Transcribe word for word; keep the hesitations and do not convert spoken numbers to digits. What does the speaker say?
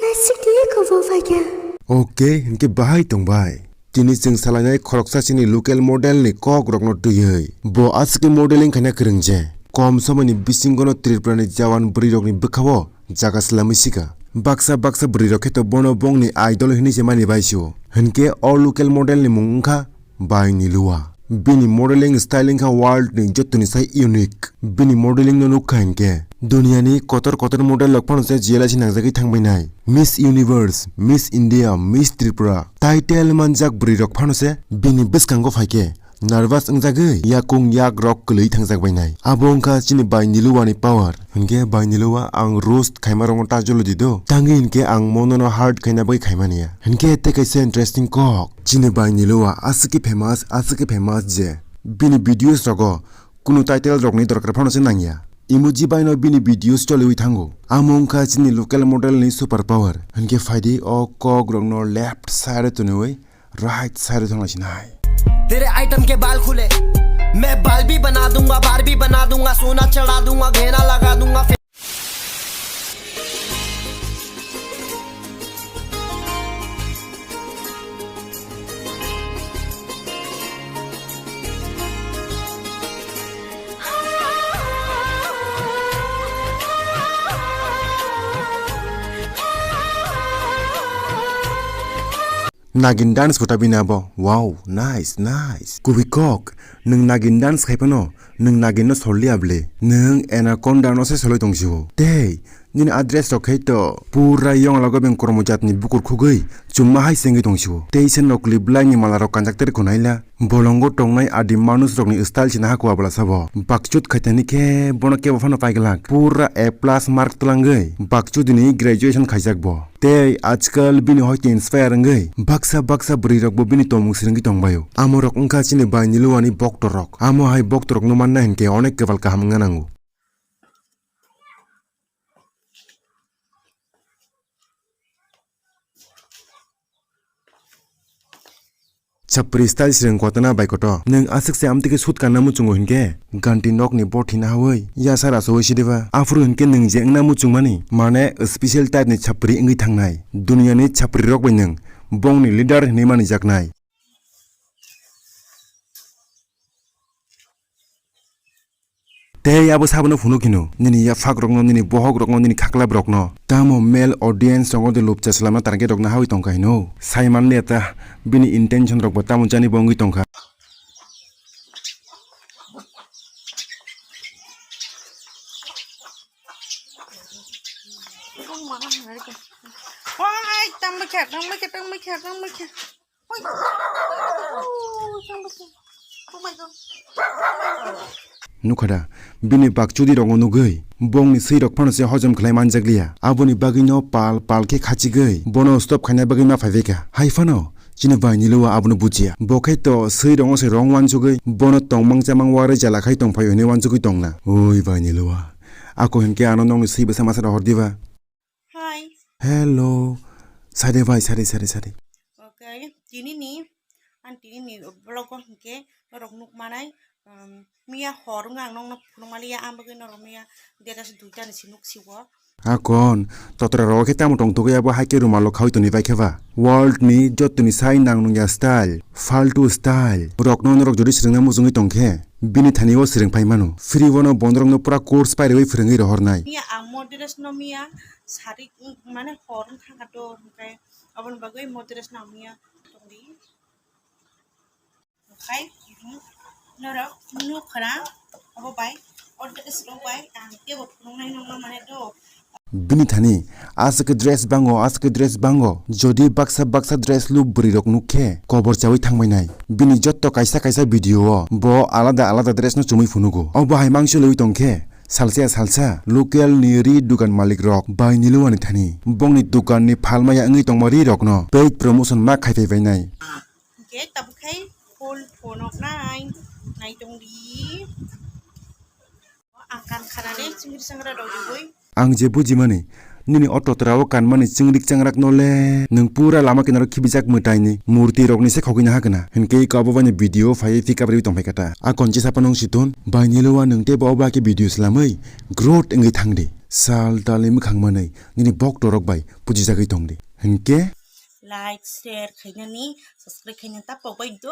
Nasik ni kobo phaikha. Okay, hinkhe bahai tongbai. Tini chwng salainai khoroksa chini local model ni kok rokno twiwi. Bo aswk modeling khaina kwrwng je. Kom somoini bisingono Tripura ni jawan bwrwi rokni bwkhao jaga swlamwi sika. Baksa baksa bwrwi rok khe to bono bongni idol hinwi se mani bai sio. Hinkhe o local model ni mung wngkha Bai Nilua. Bini modeling style wngkha world ni jotoni sai unique. Bini modeling no nukha hinkhe duniya ni kotor kotor model rok phano se jealous nangjagwi thangbai nai. Miss Universe, Miss India, Miss Tripura title manjak bwrwi rok phano se bini bwskango phaikhe nervous wngjagwi yakung yak rok kwlwi thangjak bai nai. Abo wngkha chini Bai Nilua ni power. Hinkhe Bai Nilua ang roast khaima rokno ta jolo di do. Tangwi hinkhe ang mono no hurt khaina bagwi khaimani ya. Hinkhe tei kaisa interesting kok. Chini Bai Nilua aswk khe famous, aswk khe famous je bini videos rogo kunu title rokni dorkar phano se nangya. Emoji bai no bini videos choliwi thango. Amo wngkha chini local model ni super power. Hinkhe phaidi o kok rokno left side o toniwi right side o thangna sinai. तेरे आइटम के बाल खुले, मैं बाल भी बना दूंगा, बार भी बना दूंगा, सोना चढ़ा दूंगा, घेरा लगा दूंगा। Nagin dance kota bini abo. Wow, nice, nice. Kubui kok, nwng Nagin dance khai phano, nwng Nagin no solliya bwle. Nwng Anaconda no se solwi tong sio. Tei, nini address rok khai to pura yong lago beng kormo jat ni bukur khugui chumma hai sengwi tong sio. Tei se nokli bwlai ni mala rok kanjak teri khunai la. Bolongo tongnai adi manus rokni style sina hakua bwla sabo. Bakchut khaitani khe bono kebo phano paiglak. Pura A plus mark twlangwi bakchut ni graduation khaijak bo. Tei ajkal bini hoite inspire wngwi baksa baksa bwrwi rokbo bini tongmung srwngwi tongbaio. Amo rok wngkha chini Bai Nilua ni boktor rok. Amo hai boktor rokno manna hinkhe onek kwbal kaham wngna nango. Chapri style srwng kotona bai koto. Nwng aswk se amtwi khe sut kanna muchungo hinkhe ganti nokni bothi nahawi yasa rasowi sidiba. Aphuru hinkhe nwng je wngna muchungmani mane special type ni chapri wngwi thangnai. Duniya ni chapri rok bai nwng bongni leader hinwi manijaknai. Tei abo sabono phunuk hino, nini yaphak rokno, nini bohok rokno, nini khaklap rokno. Tamo male audience rokno de lupcha slamna target rokno hawi tongkha hino. Sai manliya ta, bini intention rok bo tamo jani bo wngwi tongkha. Oi, tang bwkha, tang bwkha, tang bwkha, tang bwkha. Oi. Oh, tang bwkha. Oh my God. Nukhada, bini bakchudi rokno nugwi, bongni swi rok phano se hojom khlai manjakliya. Aboni bagwino pal pal khe khachigwi, bono stop khaina bagwi ma phaibaikha. Hai phano, chini Bai Nilua abono bujiya. Bo khai to swi rokno se rong wansugwi, bono tongmang chamang warwi jala khai tongphaio hinwi wansugwi tongna. Oi Bai Nilua, ako hinkhe ano nokni swi bwsa masa rohor diba? Hi. Hello. Sade bai, sade, sade, sade. Okay, tini ni, ang tini ni vlog o hinkhe norok nuk manai, um, miya hor wngkha ang nokno phunuk maliya, ang bagwi norok miya dera se duita ni se nuk siwo. Akon, totra rogo khe tamo tong tugwi abo hai khe rumal o khawi toni bai khe ba. World ni jotoni sai nang nungya style, faltu style. Rokno norok jodi swrwngna muchungwi tong khe, bini thani o swrwng phai mano. Free o no bono rokno pura course pairwi phwrwngwi rohornai. Miya ang mo dress no miya sari, mm, mane hor wngkha kha to, hwnkhe aboni bagwi mo dress no ang miya tongdi. Khai, mhm, norok nukhwra, abo bai, o dress rok bai ang teibo phunuknai nokno mane do. Bini thani, aswk dress bango, aswk dress bango. Jodi baksa baksa dress lu bwrwi rok nuk khe, kobor chawi thangbai nai. Bini jotto kaisa kaisa video o, bo alada alada dress no chumui phunugo. Obo hai mangso lewi tong khe, salsa ya salsa, local ni ri dukan malik rok, Bai Nilua ni thani. Bongni dukan ni phalmaya wngwi tongma ri rok no, paid promotion ma khai phai bai nai. Hingke tabuk hai full phunuknai, naitongdi. Ang kan khanani chingri changra rok riui. Ang je bujimani, nini o totra o kanmani chingrik changrak no le, nwng pura lama kinaro khibijak mwtai ni murti rok ni se khogwi naha kana. Hinkhe iko abo bai ni video phaiwi pick up riui tongphai kata. A konchi sapa nung si tun, Bai Nilua nwng teibo obo hai khe video swlamwi growth wngwi thangdi. Sal talni mwkhang manwi nini bok torok bai pujijagwi tongdi. Hinkhe like, share khainani, subscribe khaina ta pogbai do.